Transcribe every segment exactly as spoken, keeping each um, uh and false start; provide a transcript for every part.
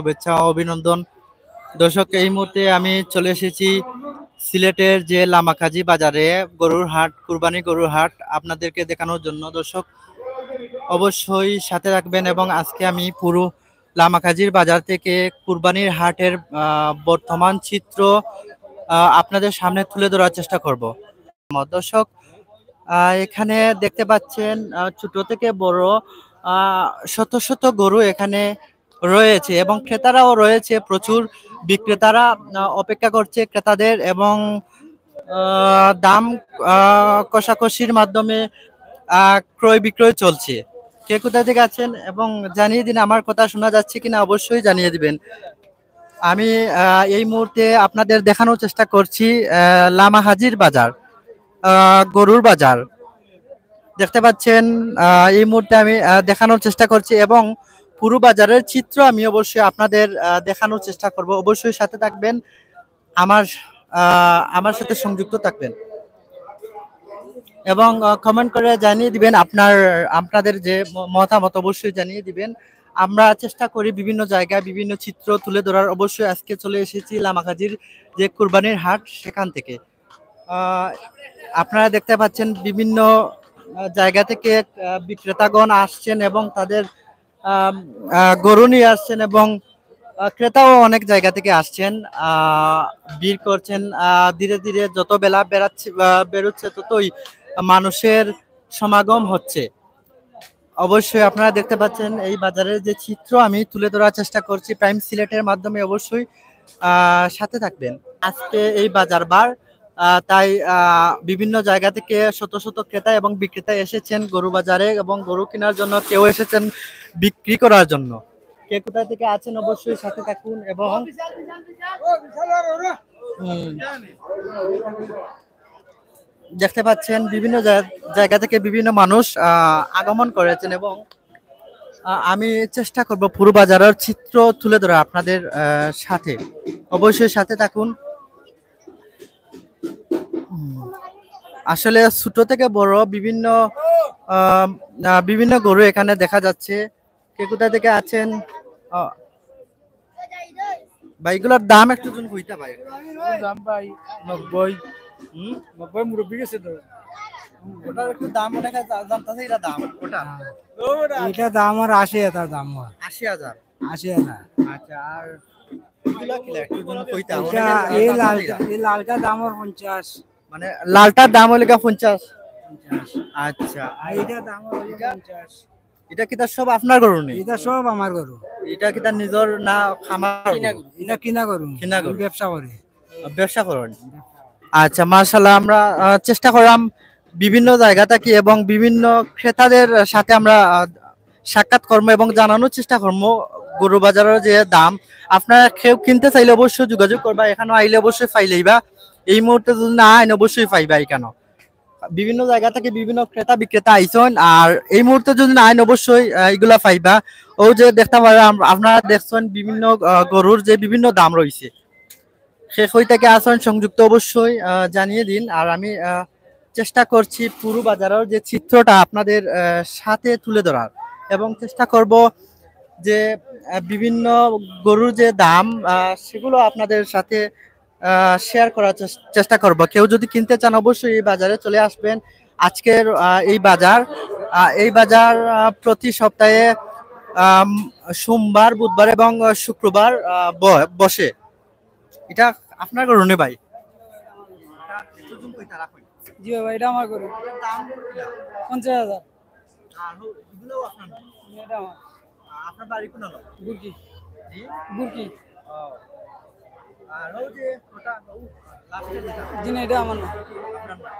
শুভেচ্ছা ও অভিনন্দন। দর্শক, এই মুহূর্তে আমি চলে এসেছি সিলেটের যে লামাকাজি বাজারে, গরুর হাট, কুরবানি গরুর হাট আপনাদেরকে দেখানোর জন্য। দর্শক, অবশ্যই সাথে রাখবেন এবং আজকে আমি পুরো লামাকাজির বাজার থেকে কুরবানির হাটের আহ, বর্তমান চিত্র আহ, আপনাদের সামনে তুলে ধরার চেষ্টা করব। দর্শক, আহ, এখানে দেখতে পাচ্ছেন, আহ, ছোট থেকে বড় আহ, শত শত গরু এখানে রয়েছে এবং ক্রেতারাও রয়েছে প্রচুর। বিক্রেতারা আহ, অপেক্ষা করছে ক্রেতাদের এবং আহ, দাম আহ, কষাকষির মাধ্যমে আহ, ক্রয় বিক্রয় চলছে। কে কোথা থেকে আছেন এবং জানিয়ে দিন, আমার কথা শোনা যাচ্ছে কিনা অবশ্যই জানিয়ে দিবেন। আমি আহ, এই মুহূর্তে আপনাদের দেখানোর চেষ্টা করছি আহ, লামাকাজির বাজার, আহ, গরুর বাজার। দেখতে পাচ্ছেন, আহ, এই মুহূর্তে আমি আহ, দেখানোর চেষ্টা করছি এবং পুরো বাজারের চিত্র আমি অবশ্যই আপনাদের আহ, দেখানোর চেষ্টা করব। অবশ্যই সাথে থাকবেন, আমার আহ, আমার সাথে সংযুক্ত থাকবেন এবং কমেন্ট করে জানিয়ে দিবেন আপনার, আপনাদের যে ম- মতামত অবশ্যই জানিয়ে দিবেন। আমরা চেষ্টা করি বিভিন্ন জায়গায় বিভিন্ন চিত্র তুলে ধরার। অবশ্যই আজকে চলে এসেছি লামাকাজির যে কুরবানির হাট, সেখান থেকে আহ, আপনারা দেখতে পাচ্ছেন বিভিন্ন আহ, জায়গা থেকে আহ, বিক্রেতাগণ আসছেন এবং তাদের আহ, আহ, গরু নিয়ে আসছেন এবং আহ, ক্রেতাও অনেক জায়গা থেকে আসছেন, আহ, ভিড় করছেন। আহ, ধীরে ধীরে যত বেলা বেড়াচ্ছে, আহ, বেরোচ্ছে, ততই মানুষের সমাগম হচ্ছে। অবশ্যই আপনারা দেখতে পাচ্ছেন এই বাজারের যে চিত্র আমি তুলে ধরার চেষ্টা করছি প্রাইম সিলেটের মাধ্যমে। অবশ্যই আহ, সাথে থাকবেন। আজকে এই বাজার বার, আহ, তাই আহ, বিভিন্ন জায়গা থেকে শত শত ক্রেতা এবং বিক্রেতা এসেছেন গরু বাজারে এবং গরু কেনার জন্য, কেউ এসেছেন বিক্রি করার জন্য। কে কোথা থেকে আছেন অবশ্যই সাথে থাকুন এবং উম, দেখতে পাচ্ছেন বিভিন্ন জা- জায়গা থেকে বিভিন্ন মানুষ আহ, আগমন করেছেন এবং আহ, আমি চেষ্টা করব পুরো বাজারের চিত্র তুলে ধরা আপনাদের আহ, সাথে। অবশ্যই সাথে থাকুন। উম, আসলে ছোট থেকে বড় বিভিন্ন আহ, আহ, বিভিন্ন গরু এখানে দেখা যাচ্ছে। কে কোথা থেকে আছেন? আহ, ভাই, এগুলোর দাম একটু জন কইতা ভাই। দাম ভাই নব্বই। হুম? নব্বই মুরব্বি গেছে তো। ওটার একটু দাম, ওটা খা-, জা-, জানতাছে এটা দাম, ওটা। এটা দাম আর আশি হাজার দাম ওর। আশি হাজার? আশি হাজার। আচ্ছা, আর এগুলা কিলা একটু জন কইতা? এটা, ওটা কি এই লালটা লালটা, এটা? এই লালটা দাম ওর পঞ্চাশ। মানে লালটার দাম হইলে গিয়া পঞ্চাশ? পঞ্চাশ। আচ্ছা, আর এটা দাম ওর হইলে পঞ্চাশ। এটা কিতা সব আপনার গরু নি? এটা সব আমার গরু। এটা কিতা নিজর না খামার গরু? এটা কিনা গরু। কিনা গরু। আমি ব্যবসা করি। ব্যবসা করেন? আচ্ছা, মাশাআল্লাহ, আমরা আহ, চেষ্টা করলাম বিভিন্ন জায়গা থেকে এবং বিভিন্ন ক্রেতাদের সাথে আমরা আহ, সাক্ষাৎ করবো এবং জানানোর চেষ্টা করবো গরু বাজারের যে দাম। আপনারা কেউ কিনতে চাইলে অবশ্যই যোগাযোগ করবা, এখানে আইলে অবশ্যই পাইলাইবা। এই মুহূর্তে যদি না আইন অবশ্যই পাইবা এখানে। বিভিন্ন জায়গা থেকে বিভিন্ন ক্রেতা বিক্রেতা আইছন, আর এই মুহূর্তে যদি না আইন অবশ্যই আহ, এগুলা পাইবা। ও যে দেখতে পারা আম- আপনারা দেখছেন বিভিন্ন আহ, গরুর যে বিভিন্ন দাম রয়েছে। সে কই থেকে আছেন সংযুক্ত অবশ্যই আহ, জানিয়ে দিন। আর আমি আহ, চেষ্টা করছি পুরো বাজারের যে চিত্রটা আপনাদের আহ, সাথে তুলে ধরার এবং চেষ্টা করব যে আহ, বিভিন্ন গরুর যে দাম আহ, সেগুলো আপনাদের সাথে শেয়ার করার চেস- চেষ্টা করব। কেউ যদি কিনতে চান অবশ্যই এই বাজারে চলে আসবেন। আজকের আহ, এই বাজার আহ, এই বাজার আহ, প্রতি সপ্তাহে আম, সোমবার, বুধবার এবং আহ, শুক্রবার আহ, ব- বসে। এটা আপনার গরু নি ভাই? জি বাবা, এটা আমার গরু। পঞ্চাশ হাজার। আর হো- এগুলোও আপনার না? এটা আমার। আপনার বাড়ি কোন হলো? গুরকি। জি? গুরকি। ও। আর ও যে ওটা, ও লাস্টে যেটা? জি না, এটা আমার না। আপনার না?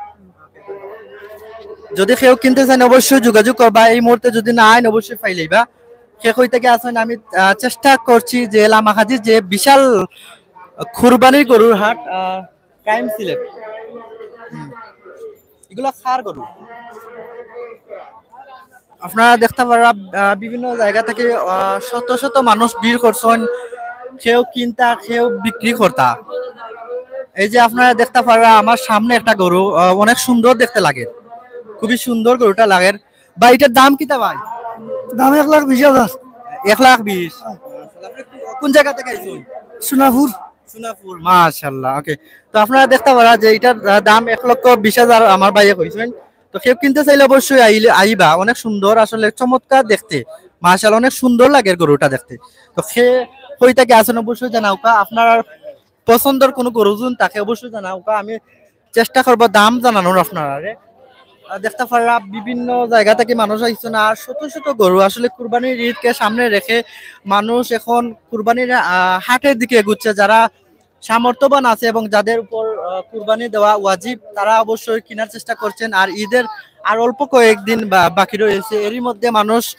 ওকে, ধন্যবাদ। যদি কেউ কিনতে চান অবশ্যই যোগাযোগ করবা, এই মুহূর্তে যদি না আইন অবশ্যই পাইলাইবা। কে কই থেকে আছেন? আমি আহ, চেষ্টা করছি যে লামাকাজির যে বিশাল কুরবানির গরুর হাট, আহ, প্রাইম সিলেট। হুম। এগুলা কার গরু? আপনারা দেখতে পারা আহ, বিভিন্ন জায়গা থেকে আহ, শত শত মানুষ ভিড় করছেন, কেউ কিনতা, কেউ বিক্রি করতা। এই যে আপনারা দেখতে পারা আমার সামনে একটা গরু আহ, অনেক সুন্দর দেখতে লাগে, খুবই সুন্দর গরুটা লাগে। ভাই, এটার দাম কিতা ভাই? দাম এক লাখ বিশ হাজার। এক লাখ বিশ। কোন জাগা থাকি আইছইন? সোনাপুর। সোনাপুর, মাশাআল্লাহ। ওকে, তো আপনারা দেখতা পারা যে ইটার আহ, দাম এক লক্ষ বিশ হাজার আমার ভাইয়ে কইছইন। তো কেউ কিনতে চাইলে অবশ্যই আইলে আইবা, অনেক সুন্দর, আসলে চমৎকার দেখতে। মাশাআল্লাহ, অনেক সুন্দর লাগে গরুটা দেখতে। তো কে কই থাকি আছইন অবশ্যই জানাউক্কা, আপনার পছন্দর কোনো গরু যদি থাকে অবশ্যই জানাউক্কা, আমি চেষ্টা করব দাম জানানোর আপনারারে। আহ, দেখতা পারা বিভিন্ন জায়গা থাকি মানুষ আইছইন, আর শত শত গরু। আসলে কুরবানির ঈদকে সামনে রেখে মানুষ এখন কুরবানির আহ, হাটের দিকে এগুচ্ছে। যারা সামর্থ্যবান আছে এবং যাদের উপর আহ, কুরবানি দেওয়া ওয়াজিব, তারা অবশ্যই কেনার চেষ্টা করছেন। আর ঈদের আর অল্প কয়েকদিন বা- বাকি রয়েছে, এরই মধ্যে মানুষ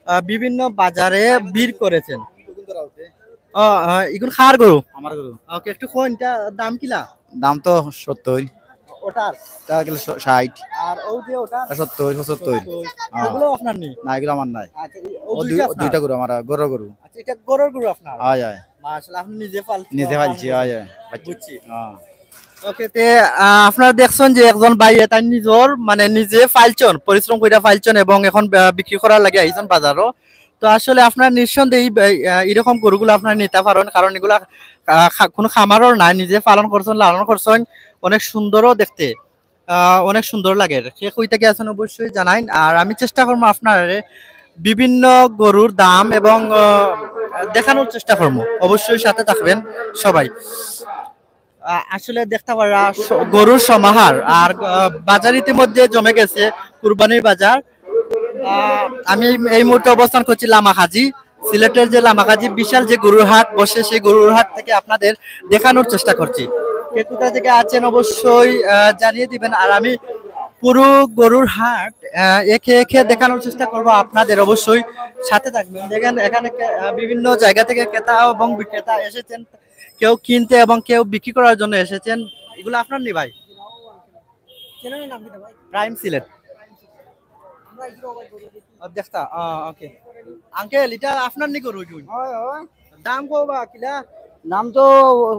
আহ, বিভিন্ন বাজারে ভিড় করেছেন। ও, আহ, ইগুন কার গরু? আমার গরু। ওকে, একটু কইন, ইটা দাম কিলা? দাম তো সত্তর। ওটার? তা গেলে ষ- ষাট। আর ও যে ওটা? আর সত্তর, পঁচাত্তর। হ্যাঁ। ওগুলো আপনার নেই? না, এগুলো আমার নাই। আচ্ছা, এই- ও ও দুইটা দুই- আপনার? দুইটা গরু আমার, ঘরর গরু। আচ্ছা, এটা ঘরর গরু আপনার? হয়, হয়। মাশাআল্লাহ, আপনি নিজে পালছেন? নিজে পালছি, হয়, হয়। বুঝছি। হ্যাঁ। ওকে, তে আহ, আপনারা দেখছেন যে একজন ভাই এটা নিজর মানে নিজে পালছেন, পরিশ্রম করে পালছেন এবং এখন আহ, বিক্রি করার লাগি আইছেন বাজারও। তো আসলে আপনারা নিঃসন্দেহে এই, আহ, এরকম গরুগুলো আপনারা নিতে পারেন, কারণ এগুলা আহ, খা- কোনো খামারও নাই, নিজে পালন করছেন, লালন করছেন, অনেক সুন্দরও দেখতে, আহ, অনেক সুন্দর লাগে। কে কই থাকি আছেন অবশ্যই জানাইন, আর আমি চেষ্টা করবো আপনারে বিভিন্ন গরুর দাম এবং আহ, দেখানোর চেষ্টা করবো, অবশ্যই সাথে থাকবেন সবাই। আহ, আসলে দেখতা পারা স- গরুর সমাহার আর আহ, বাজার ইতিমধ্যে জমে গেছে, কুরবানির বাজার। আহ, আমি এই মুহূর্তে অবস্থান করছি লামাকাজি, সিলেটের যে লামাকাজি বিশাল যে গরুর হাট বসে, সেই গরুর হাট থেকে আপনাদের দেখানোর চেষ্টা করছি। কে কোথা থেকে আছেন অবশ্যই আহ, জানিয়ে দিবেন। আর আমি পুরো গরুর হাট আহ, একে একে দেখানোর চেষ্টা করব আপনাদের, অবশ্যই সাথে থাকবেন। দেখেন এখানে কে- আহ, বিভিন্ন জায়গা থেকে ক্রেতা এবং বিক্রেতা এসেছেন, কেউ কিনতে এবং কেউ বিক্রি করার জন্য এসেছেন। এগুলো আপনার নি ভাই? প্রাইম সিলেট। ও, দেখতা, ওকে। আঙ্কেল, এটা আপনার নি গরু? দাম কো বা কিলা? দাম তো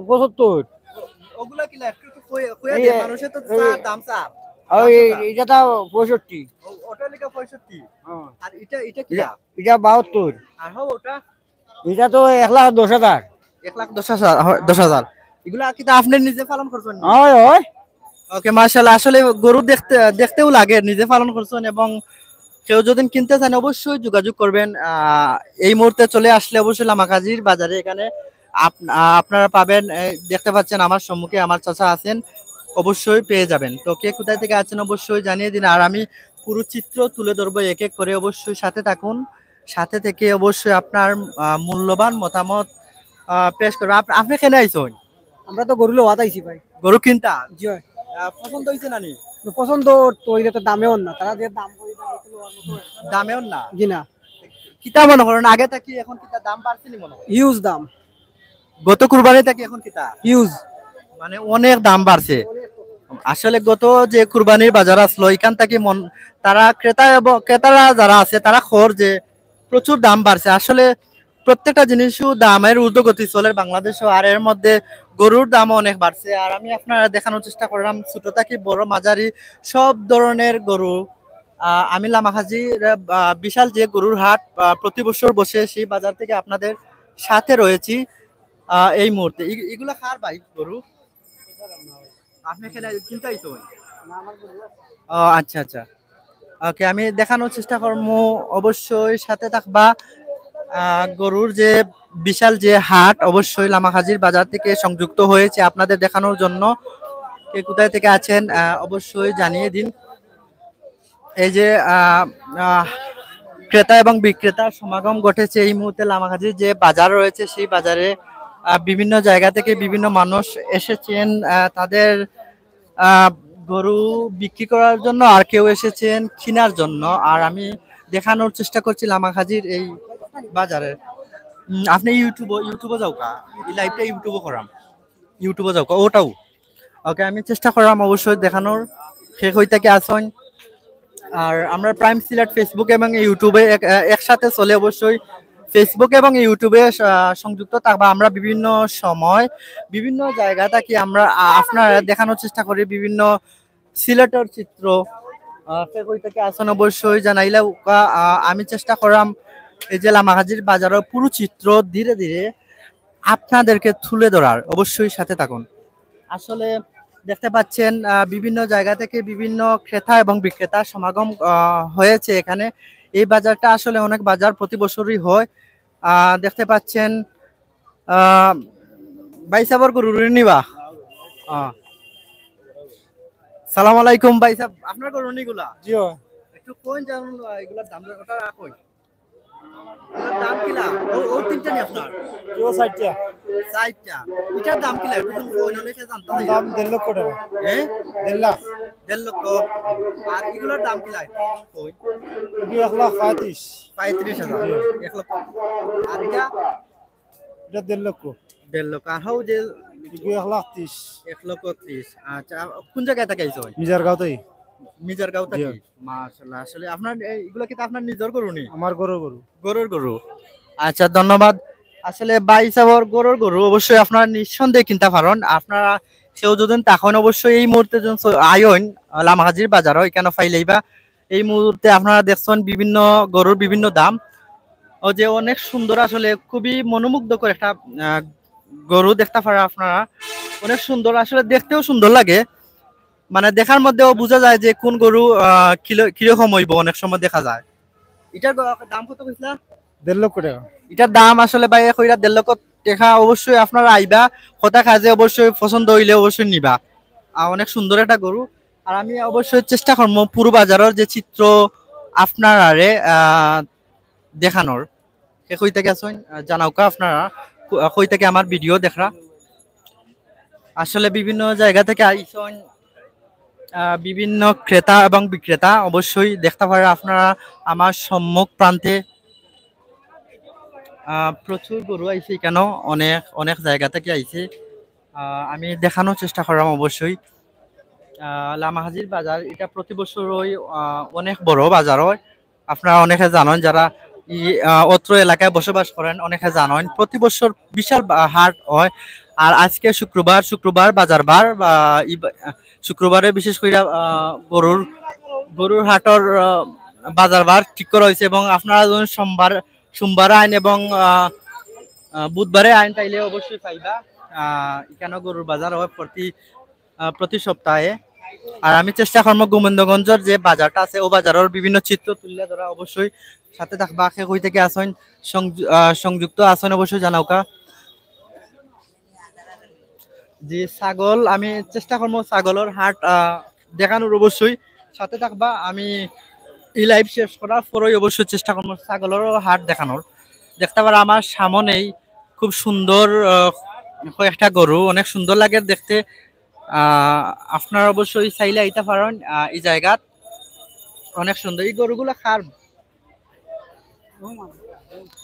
পঁচাত্তর। ওগুলা কিলা? একটু একটু কই- কইয়া এই, দে, মানুষে তো এই, চা দাম চা। ওই, এটা তো পঁয়ষট্টি। ও, ওটা লিখা পঁয়ষট্টি। হ্যাঁ। আর এটা, এটা কিলা? এটা বাহাত্তর। আর হো ওটা? এটা তো এক লাখ দশ হাজার। এক লাখ দশ হাজার, হয়, দশ হাজার। এগুলা কিতা আপনি নিজে পালন করছেন নি? হয়, হয়। ওকে, মাশাআল্লাহ। আসলে গরু দেখতে, দেখতেও লাগে, নিজে পালন করছেন এবং কেউ যদি কিনতে চান অবশ্যই যোগাযোগ করবেন। আহ, এই মুহূর্তে চলে আসলে অবশ্যই লামাকাজির বাজারে এখানে আপ-, আহ, আপনারা পাবেন। এই দেখতে পাচ্ছেন আমার সম্মুখে আমার চাচা আছেন, অবশ্যই পেয়ে যাবেন। তো কে কোথায় থেকে আছেন অবশ্যই জানিয়ে দিন। আর আমি পুরো চিত্র তুলে ধরবো এক এক করে, অবশ্যই সাথে থাকুন। সাথে থেকে অবশ্যই আপনার আহ, মূল্যবান মতামত আহ, পেশ করবেন। আপ- আপনি কেনে আইছেন? আমরা তো গরু লওয়াত আইছি ভাই। গরু কিনতা? জি হয়। আহ, পছন্দ হয়েছে না নি? তো পছন্দ তো হইলে তো দামে অন্য, তারা যে দাম করি দামেও না। জি না। কিতা মনে করেন, আগে থাকি এখন কিতা দাম বাড়ছে নি মনে হয়? হিউজ দাম। গত কুরবানি থাকি এখন কিতা? হিউজ। মানে অনেক দাম বাড়ছে। আসলে গত যে কুরবানির বাজার আসলো, এখান থাকি মন, তারা ক্রেতা এবং ক্রেতারা যারা আছে তারা খর যে প্রচুর দাম বাড়ছে। আসলে প্রত্যেকটা জিনিসও দামের ঊর্ধ্বগতি চলে বাংলাদেশও, আর এর মধ্যে গরুর দামও অনেক বাড়ছে। আর আমি আপনারা দেখানোর চেষ্টা করলাম ছোট থাকি বড় মাঝারি সব ধরনের গরু। আহ, আমি লামাকাজি আহ, বিশাল যে গরুর হাট আহ, প্রতি বছর বসে, সেই বাজার থেকে আপনাদের সাথে রয়েছি আহ, এই মুহূর্তে। ই- এগুলা কার ভাই গরু? আপনি এখানে কিনতে আইছেন? ও আচ্ছা আচ্ছা। ওকে, আমি দেখানোর চেষ্টা করবো, অবশ্যই সাথে থাকবা। আহ, গরুর যে বিশাল যে হাট, অবশ্যই লামাকাজির বাজার থেকে সংযুক্ত হয়েছে আপনাদের দেখানোর জন্য। কে কোথায় থেকে আছেন আহ, অবশ্যই জানিয়ে দিন। এই যে আহ, আহ, ক্রেতা এবং বিক্রেতার সমাগম ঘটেছে এই মুহূর্তে লামাকাজির যে বাজার রয়েছে সেই বাজারে আহ, বিভিন্ন জায়গা থেকে বিভিন্ন মানুষ এসেছেন আহ, তাদের আহ, গরু বিক্রি করার জন্য, আর কেউ এসেছেন কেনার জন্য। আর আমি দেখানোর চেষ্টা করছি লামাকাজির এই বাজারে। উম, আপনি ইউটিউবও ইউটিউবও যাও কা, এই লাইভটা ইউটিউবও করাম, ইউটিউবও যাও কা, ওটাও। ওকে, আমি চেষ্টা করলাম অবশ্যই দেখানোর, কে কই থাকি আছেন। আর আমরা প্রাইম সিলেট Facebook এবং ইউটিউবে এক- আহ, একসাথে চলে, অবশ্যই Facebook এবং ইউটিউবে আহ, সংযুক্ত থাকবা। আমরা বিভিন্ন সময় বিভিন্ন জায়গা থাকি আমরা আহ, আপনারা দেখানোর চেষ্টা করি বিভিন্ন সিলেটের চিত্র। আহ, কে কই থাকি আছেন অবশ্যই জানাইলা উকা। আহ, আমি চেষ্টা করাম এই যে লামাকাজির বাজারের পুরো চিত্র ধীরে ধীরে আপনাদেরকে তুলে ধরার, অবশ্যই সাথে থাকুন। আসলে দেখতে পাচ্ছেন, আহ, বিভিন্ন জায়গা থেকে বিভিন্ন ক্রেতা এবং বিক্রেতার সমাগম, আহ, হয়েছে এখানে। এই বাজারটা আসলে অনেক বাজার প্রতি বছরই হয়। আহ, দেখতে পাচ্ছেন, আহ, ভাই সাবর গরু নিবা? আহ, সালাম আলাইকুম ভাই সাব, আপনার গরু নিগুলা? জি অয়। একটু কইন যেমন, আহ, এগুলার দাম দর কথা কই। এগুলার দাম কিলা? ও, ও তিনটা নি আপনার? জি অয়, চাইরটা। চাইরটা। এটার দাম কিলা? একটু কইন, অনেকে জানতে চায়। দাম দেড় লক্ষ টাকা। হ্যাঁ? দেড় লাখ। দেড় লক্ষ। আর এগুলার দাম কিলা? কই। এগুলো এক লাখ পঁয়ত্রিশ। পঁয়ত্রিশ হাজার। এক লক্ষ। আর এটা? এটা দেড় লক্ষ। দেড় লক্ষ। আর হউ যে এগুলো এক লাখ ত্রিশ। এক লক্ষ ত্রিশ। আচ্ছা, কোন জায়গা থেকে আইছো ভাই? মিজারগাঁও থেকে। মিজারগাঁও জি। থেকে? মাশাআল্লাহ। আসলে আপনার এই, এগুলো কি তা আপনার নিজের গরু নি? আমার গরুর গরু। গরুর গরু। আচ্ছা, ধন্যবাদ। আসলে ভাই সাবর গরুর গরু অবশ্যই আপনারা নিঃসন্দেহে কিনতে পারেন। আপনারা কেউ যদি তখন অবশ্যই এই মুহূর্তে যদি আইন লামাহাজির বাজারও এখানে পাইলেইবা। এই মুহূর্তে আপনারা দেখছেন বিভিন্ন গরুর বিভিন্ন দাম। ও যে অনেক সুন্দর, আসলে খুবই মনোমুগ্ধকর একটা, আহ, গরু দেখতে পারা আপনারা। অনেক সুন্দর, আসলে দেখতেও সুন্দর লাগে। মানে দেখার মধ্যেও বোঝা যায় যে কোন গরু, আহ, কিলো-, কিরকম হইব, অনেক সময় দেখা যায়। এটার গ-, দাম কত কইছিলা? দেড় লক্ষ টাকা। এটার দাম আসলে ভাই কইরা দেড় লক্ষ টাকা। অবশ্যই আপনারা আইবা, কথা কাজে অবশ্যই পছন্দ হইলে অবশ্যই নিবা। আহ, অনেক সুন্দর একটা গরু। আর আমি অবশ্যই চেষ্টা করবো পুরো বাজারের যে চিত্র আপনারারে, আহ, দেখানোর। কে কই থেকে আছেন, আহ, জানাউক্কা আপনারা, কো-, কই থেকে আমার ভিডিও দেখরা। আসলে বিভিন্ন জায়গা থেকে আইছেন, আহ, বিভিন্ন ক্রেতা এবং বিক্রেতা অবশ্যই দেখতে পারে আপনারা আমার সম্মুখ প্রান্তে, আহ, প্রচুর গরু আইছে এখানে, অনেক, অনেক জায়গা থেকে আইছে। আহ, আমি দেখানোর চেষ্টা করলাম অবশ্যই। আহ, লামাহাজির বাজার এটা প্রতি বছরই, আহ, অনেক বড় বাজার হয়। আপনারা অনেকে জানেন, যারা ই, আহ, অত্র এলাকায় বসবাস করেন, অনেকে জানেন, প্রতি বছর বিশাল বা-, হাট হয়। আর আজকে শুক্রবার, শুক্রবার বাজার বার, বা ই বা-, আহ, শুক্রবারে বিশেষ করে, আহ, গরুর, গরুর হাটর, আহ, বাজার বার ঠিক করা হয়েছে। এবং আপনারা যখন সোমবার, সোমবারে আইন এবং, আহ, আহ, বুধবারে আইন, তাইলে অবশ্যই পাইবা। আহ, এখানে গরুর বাজার হয় প্রতি, আহ, প্রতি সপ্তাহে। আর আমি চেষ্টা করবো গোবিন্দগঞ্জের যে বাজারটা আছে, ও বাজারের বিভিন্ন চিত্র তুলে ধরা। অবশ্যই সাথে থাকবা। কে কই থেকে আছেন, সংযু-, আহ, সংযুক্ত আছেন, অবশ্যই জানাউক্কা। জি, ছাগল, আমি চেষ্টা করবো ছাগলের হাট, আহ, দেখানোর। অবশ্যই সাথে থাকবা। আমি এই live শেষ করার পরেই অবশ্যই চেষ্টা করবো ছাগলেরও হাট দেখানোর। দেখতে পারো আমার সামনেই খুব সুন্দর, আহ, কয়েকটা গরু, অনেক সুন্দর লাগে দেখতে। আহ, আপনারা অবশ্যই চাইলে আইতে পারেন, আহ, এই জায়গাত। অনেক সুন্দর। এই গরুগুলা কার?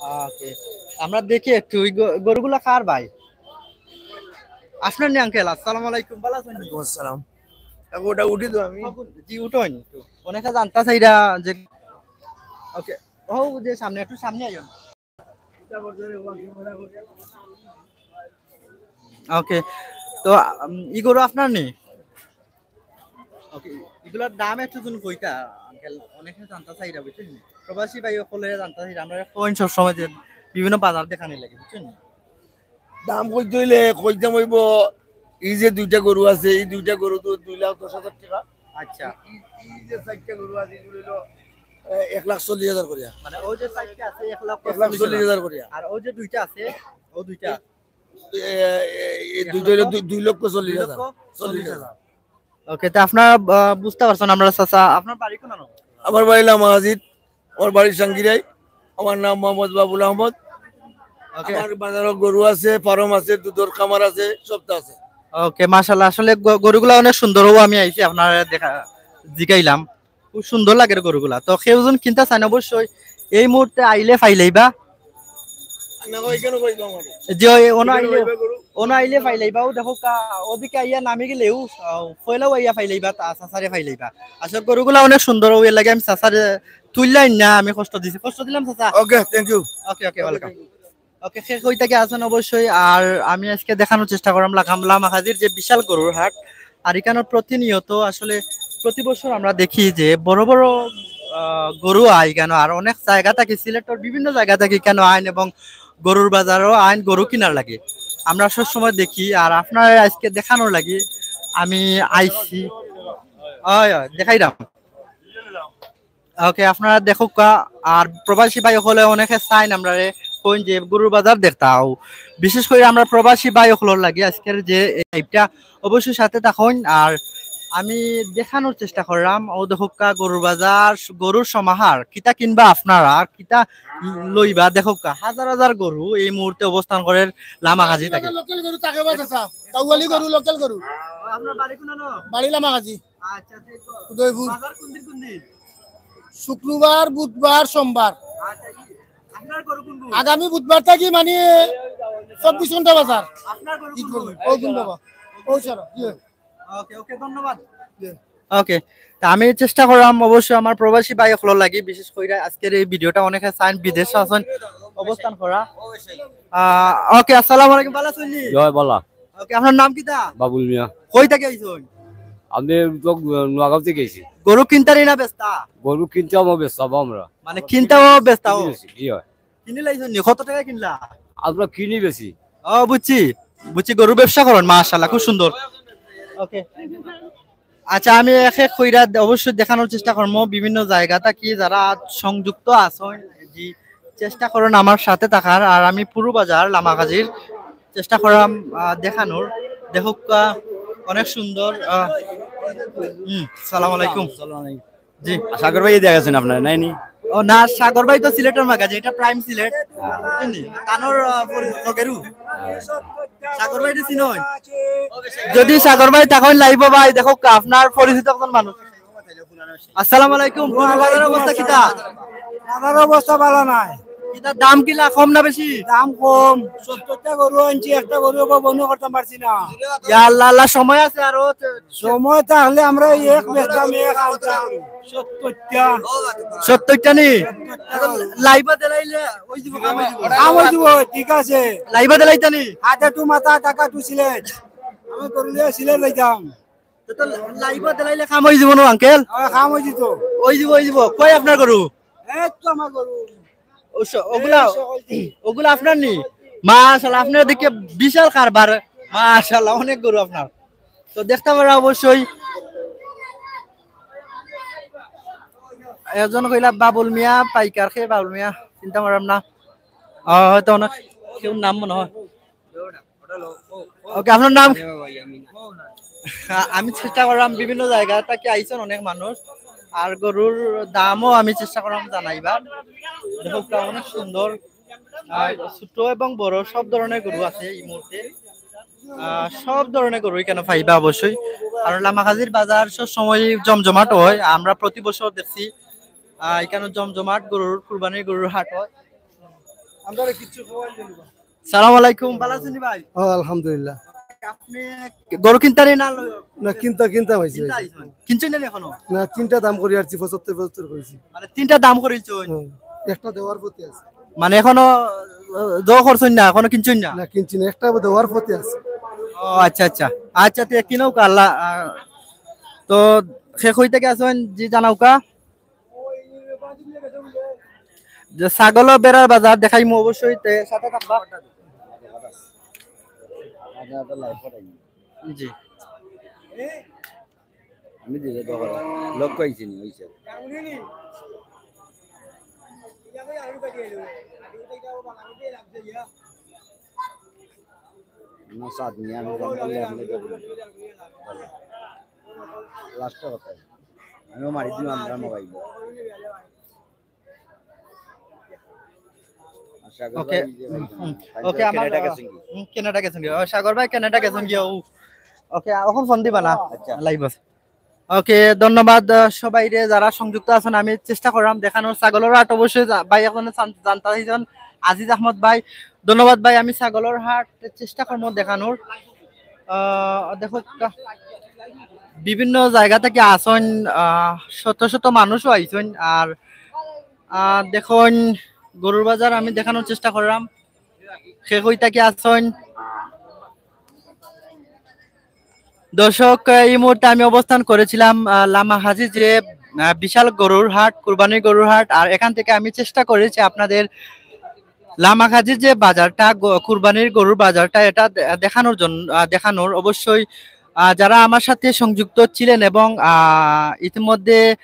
ওকে, আমরা দেখি একটু ওই গ-, গরুগুলা কার ভাই? আপনার নি আঙ্কেল? আসসালামু আলাইকুম, ভালো আছেন? ওয়ালাইকুম আসসালাম। এখন ওটা উঠি তো আমি। জি, উঠোন একটু। অনেকে জানতা চাইরা যে, ওকে, ও যে সামনে, একটু সামনে আইও। ওকে, তো, উম, ই গরু আপনার নি? ওকে, এগুলার দাম একটু জন কইতা, আঙ্কেল, অনেকে জানতা চাইরা, বুঝছেন নি? প্রবাসী ভাই সকলে জানতা চাইরা, আমরা কইন সবসময় যে বিভিন্ন বাজার দেখানি লাগে, বুঝছেন নি? দাম কইতে হইলে কইতাম হইব, এই যে দুইটা গরু আছে, এই দুইটা গরু তো দুই লাখ দশ হাজার টাকা। আচ্ছা। এই, এই যে চারটা গরু আছে, এগুলো হইলো, এ, এক লাখ চল্লিশ হাজার করিয়া। মানে ওই যে চারটা আছে এক লাখ এক লাখ চল্লিশ হাজার করিয়া। আর ওই যে দুইটা আছে, ও দুইটা? এ, এ, এই দুইটা হইলো দুই, দুই লক্ষ চল্লিশ হাজার। দুই লক্ষ চল্লিশ হাজার। ওকে, তা আপনারা, আহ, বুঝতে পারছেন আমরা চাচা, আপনার বাড়ি কোন আনো? আমার বাড়ি লামাহাজির, আমার বাড়ি সাঙ্গিরাই। আমার নাম মোহাম্মদ বাবুল আহমদ। ওকে। আমার বাজারও গরু আছে, ফার্ম আছে, দুধের খামার আছে, সবটা আছে। ওকে, মাশাআল্লাহ, আসলে গ-, গরুগুলা অনেক সুন্দর। ও আমি আইছি আপনারা দেখা, জিগাইলাম, খুব সুন্দর লাগে গরুগুলা। তো কেউ জন কিনতা চান অবশ্যই এই মুহূর্তে আইলে পাইলেইবা। না, ওইখানে কইবো আমারে। যে ওই ওনা এখানে আইলে, কইবা গরু। ওনা আইলে পাইলেইবা। ও দেখো কা-, ওদিকে আইয়া নামি গেলেও, আহ, পয়লাও আইয়া পাইলেইবা, তা চাচারে পাইলেইবা। আসলে গরুগুলা অনেক সুন্দর, ওই লাগে আমি চাচারে তুললাই না, আমি কষ্ট দিছি, কষ্ট দিলাম চাচা। ওকে, thank you। ওকে, ওকে, welcome। ওকে, কে কই থেকে আছেন অবশ্যই। আর আমি আজকে দেখানোর চেষ্টা করলাম লাখাম-, লামাহাজির যে বিশাল গরুর হাট। আর এখানে প্রতিনিয়ত আসলে প্রতি বছর আমরা দেখি যে বড় বড়, আহ, গরু আয় কেন, আর অনেক জায়গা থাকি, সিলেটের বিভিন্ন জায়গা থাকি কেন আইন এবং গরুর বাজারও আইন গরু কিনার লাগি। আমরা সবসময় দেখি, আর আপনারা আজকে দেখানোর লাগি আমি আইছি। অয়, অয়, দেখাইরাম। ওকে, আপনারা দেখউক্কা। আর প্রবাসী ভাই অকলে অনেকে চাইন আমরারে, কইন যে গরুর বাজার দেখতাও। বিশেষ করি আমরা প্রবাসী ভাই অকলর লাগি আজকের যে এই liveটা অবশ্যই সাথে থাকইন। আর আমি দেখানোর চেষ্টা করলাম, অউ দেখউক্কা গরুর বাজার, গরুর সমাহার, কিতা কিনবা আপনারা আর কিতা লইবা, দেখউক্কা হাজার হাজার গরু এই মুহূর্তে অবস্থান করের লামাকাজি থাকি। লোকাল গরু থাকে বা চাচা, কাউয়ালি গরু, লোকাল গরু। আপনার বাড়ি কোন? বাড়ি লামাকাজি। আচ্ছা, ঠিক আছে। উদয়পুর। বাজার কোন দিন কোন দিন? শুক্রবার, বুধবার, সোমবার। আচ্ছা, আপনার গরু কোন কোন? আগামী বুধবার থাকি মানে চব্বিশ ঘন্টা বাজার। আপনার গরু কোন কোন? ওই দিন বাবা, ওই সারা, জি। ওকে, ওকে, ধন্যবাদ। জি। ওকে, তা আমি চেষ্টা করলাম অবশ্যই আমার প্রবাসী ভাই অকলর লাগি, বিশেষ কইরা আজকের এই ভিডিওটা অনেকে চাইন, বিদেশ আছইন অবস্থান করা। আহ, ওকে, আসসালামু আলাইকুম, ভালা আছইন নি? জয় বালা। ওকে, আপনার নাম কিতা? বাবুল মিয়া। কই থাকি আইছইন? আমি তো নোয়াগাঁও থাকি আইছি। গরু কিনতানি না বেচতা? গরু কিনতাম ও বেচতাম আমরা। মানে কিনতাও বেচতাও? কিনি বেচি, জি অয়। কিনি লাইছইন নি? কত টেকা কিনলা? আমরা কিনি বেচি। ও, বুঝছি, বুঝছি, গরু ব্যবসা করইন, মাশাআল্লাহ, খুব সুন্দর। ওকে, আচ্ছা, আমি এক এক কইরা দে-, অবশ্যই দেখানোর চেষ্টা করমু বিভিন্ন জায়গা থাকি যারা সংযুক্ত আছইন, জি, চেষ্টা করইন আমার সাথে থাকার। আর আমি পুরু বাজার লামাকাজির চেষ্টা করলাম, আহ, দেখানোর। দেখউক্কা, আহ, অনেক সুন্দর। আহ, হুম, সালাম আলাইকুম। জি। সাগর ভাই দিয়া গেছইন আপনারা, নায় নি? ও না, সাগর ভাই তো সিলেটর মাগাজি, এটা প্রাইম সিলেট। বুঝছইন নি? তানর, আহ, পরি-, লগেরও। সাগর ভাইরে চিনইন? যদি সাগর ভাই থাকইন live-ও ভাই, দেখউক্কা, আপনার পরিচিত একজন মানুষ। আসসালামু আলাইকুম, গরুর বাজারর অবস্থা কিতা? বাজারর অবস্থা ভালা নায়। কিতা দাম কিলা, কম না বেশি? দাম কম, সত্তরটা গরু আনছি, একটা গরু অবো বন্ধ করতাম পারছি না। ইয়া আল্লাহ, আল্লাহ, সময় আছে আরো। সময় থাকলে আমরা এক বেচতাম, এক আনতাম। সত্তরটা। সত্তরটা নি? Live-ও দিলাইলে ওই দিব, কাম ওই দিব। কাম ওই দিব, ঠিক আছে। Live-ও দিলাইতা নি? হাতে টু মাথা, টাকা টু সিলেট। আমি গরু লইয়া সিলেট যাইতাম। তো, তো live-ও দিলাইলে কাম ওই দিব না, uncle? হ্যাঁ, কাম ওই দিত। ওই দিব, ওই দিব। কই আপনার গরু? এই তো আমার গরু। ওস-, ওগুলা, এই সকল দিন। ওগুলা আপনার নি? মাশাআল্লাহ, আপনার দেখি বিশাল কারবার। মাশাআল্লাহ, অনেক গরু আপনার। তো দেখতা পারা অবশ্যই। একজন কইলা বাবুল মিয়া পাইকার, কে বাবুল মিয়া? চিনতা পারলাম না। আহ, হয়তো অনেক কেউ নাম মনে হয়। ওকে, আপনার নাম? আ-, আমি চেষ্টা করলাম, বিভিন্ন জায়গা থাকি আইছইন অনেক মানুষ, আর গরুর দামও আমি চেষ্টা করলাম জানাইবার। দেখউক্কা, অনেক সুন্দর, আহ, ছোট এবং বড় সব ধরনের গরু আছে এই মুহূর্তে। আহ, সব ধরনের গরু এখানো পাইবা অবশ্যই। আর লামাকাজির বাজার সব সময় জমজমাট হয়, আমরা প্রতি বছর দেখছি, আহ, এখানো জমজমাট গরুর, কুরবানির গরুর হাট হয়। সালাম আলাইকুম, ভালা আছইন নি ভাই? ও, আলহামদুলিল্লাহ। আপনি গরু কিনতানি না ল-, না, কিনতা, কিনতাম আইছি, কিনতা আইছি। আইছইন? কিনছইন না নি এখনো? না, তিনটা দাম করি আরছি, পঁচাত্তর, পঁচাত্তর কইছি। মানে তিনটা দাম করিছইন? হুম, একটা দেওয়ার পথে আছে। মানে এখনো, আহ, দোয়া করছইন না, এখনো কিনছইন না? না, কিনছি না, একটা দেওয়ার পথে আছে। ও আচ্ছা, আচ্ছা। আচ্ছা, তে কিনউক্কা আল্লাহ, আহ, তো কে কই থাকি আছইন, জি জানাউক্কা। যে ছাগল ও বেড়ার বাজার দেখাইমু অবশ্যই, তে সাথে থাকবা। জি। আমি দিলে তো লক্ষ্য আইছি নি, হইছে। না, সাত নিয়ে আমি ফোন করলে আপনি তো বলুন। লাস্টে কথা। আমিও মারি দিলাম আমরা মোবাইল। ওকে। হুম, ওকে, আমার, কানাডা গেছেন কি? হুম, কানাডা গেছেন কি? ও, সাগর ভাই কানাডা গেছেন কি? ও, ওকে, এখন ফোন দিবা না? আচ্ছা। Live আছে। ওকে, ধন্যবাদ, আহ, সবাইরে যারা সংযুক্ত আছইন। আমি চেষ্টা করলাম দেখানোর ছাগলর হাট, অবশ্যই জা-, ভাই এখন জান-, জানতা চাইছইন, আজিজ আহমদ ভাই। ধন্যবাদ ভাই, আমি ছাগলর হাট চেষ্টা করমু দেখানোর। আহ, দেখউক্কা, বিভিন্ন জায়গা থাকি আছইন, আহ, শত শত মানুষও আইছইন। আর, আহ, দেখইন গরুর বাজার আমি দেখানোর চেষ্টা করলাম। কে কই থাকি আছইন? দর্শক, এই মুহূর্তে আমি অবস্থান করেছিলাম, আহ, লামাকাজি যে, আহ, বিশাল গরুর হাট, কুরবানির গরুর হাট। আর এখান থেকে আমি চেষ্টা করেছি আপনাদের লামাকাজির যে বাজারটা, গ- কুরবানির গরুর বাজারটা, এটা দে- দেখানোর জন্য, আহ, দেখানোর অবশ্যই, আহ, যারা আমার সাথে সংযুক্ত ছিলেন এবং, আহ, ইতিমধ্যে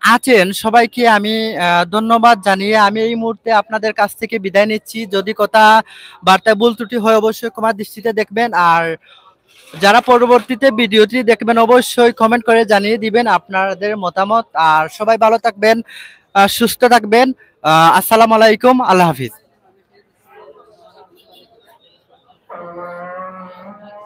আছেন, সবাইকে আমি, আহ, ধন্যবাদ জানিয়ে আমি এই মুহূর্তে আপনাদের কাছ থেকে বিদায় নিচ্ছি। যদি কথা বার্তায় ভুল ত্রুটি হয়, অবশ্যই ক্ষমা দৃষ্টিতে দেখবেন। আর যারা পরবর্তীতে ভিডিওটি দেখবেন, অবশ্যই কমেন্ট করে জানিয়ে দিবেন আপনাদের মতামত। আর সবাই ভালো থাকবেন, আহ, সুস্থ থাকবেন। আহ, আসসালামু আলাইকুম, আল্লাহ হাফিজ।